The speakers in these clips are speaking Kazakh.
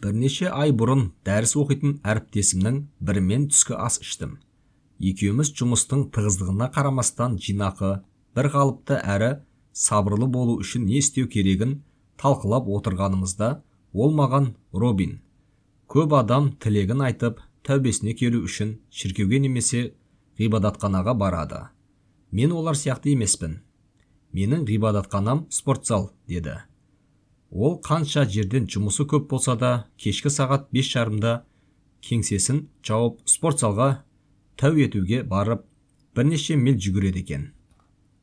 Бірнеше ай бұрын дәріс оқитын әріптесімнің бірімен түскі ас іштім. Екеуміз жұмыстың тығыздығына қарамастан жинақы, бір қалыпты әрі сабырлы болу үшін не істеу керегін талқылап отырғанымызда ол маған: «Робин, көп адам тілегін айтып, тәубесіне келу үшін шіркеуге немесе ғибадатханаға барады. Мен олар сияқты емеспін. Менің ғибадатханам – спортзал», – деді. Ол қанша жерден жұмысы көп болса да, кешкі сағат 5:30-да кеңсесін жауып, спортзалға тәу етуге барып, бірнеше миль жүгіреді екен.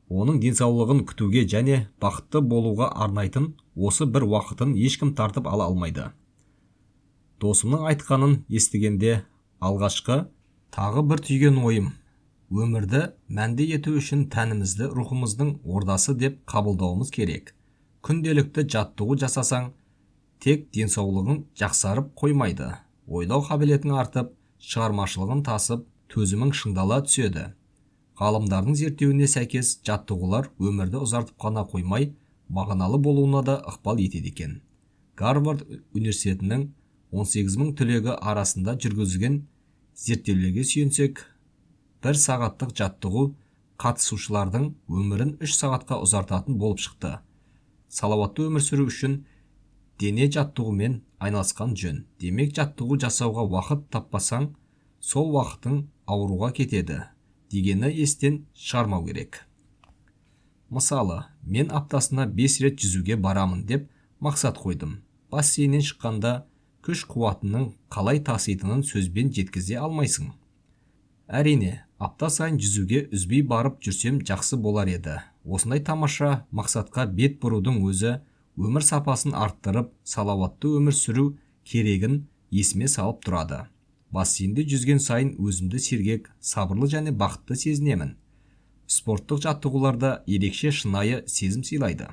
Оның денсаулығын күтуге және бақытты болуға арнайтын осы бір уақытын ешкім тартып ала алмайды. Досымның айтқанын естігенде алғашқы тағы бір түйген ойым: өмірді мәнді ету үшін тәнімізді рухымыздың ордасы деп қабылдауымыз керек. Күнделікті жаттығу жасасаң, тек денсаулығың жақсарып қоймайды, ойлау қабілетің артып, шығармашылығың тасып, төзімің шыңдала түседі. Ғалымдардың зерттеуіне сәйкес, жаттығулар өмірді ұзартып қана қоймай, мағыналы болуына да ықпал етеді екен. Гарвард университетінің 18 мың түлегі арасында жүргізілген зерттеулерге сүйенсек, бір сағаттық жаттығу қатысушылардың өмірін 3 сағатқа ұзартатын болып шықты. Салауатты өмір сүру үшін дене жаттығумен айналысқан жөн. Демек, жаттығу жасауға уақыт таппасаң, сол уақытың ауруға кетеді дегені естен шығармау керек. Мысалы, мен аптасына 5 рет жүзуге барамын деп мақсат қойдым. Бассейннен шыққанда күш қуатының қалай таситынын сөзбен жеткізе алмайсың. Әрине, апта сайын жүзуге үзбей барып жүрсем, жақсы болар еді. Осындай тамаша мақсатқа бет бұрудың өзі өмір сапасын арттырып, салауатты өмір сүру керегін есіме салып тұрады. Бассейнде жүзген сайын өзімді сергек, сабырлы және бақытты сезінемін. Спорттық жаттығуларда ерекше шынайы сезім сыйлайды.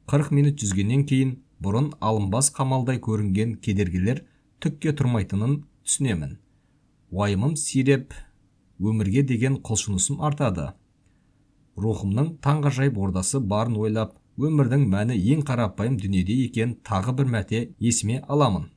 40 минут жүзгеннен кейін бұрын алынбас қамалдай көрінген кедергілер түкке тұрмайтынын түсінемін. Уайымым сиреп, өмірге деген құлшынысым артады. Рухымның таңғажайып ордасы барын ойлап, өмірдің мәні ең қарапайым дүниеде екенін тағы бір мәрте есіме аламын.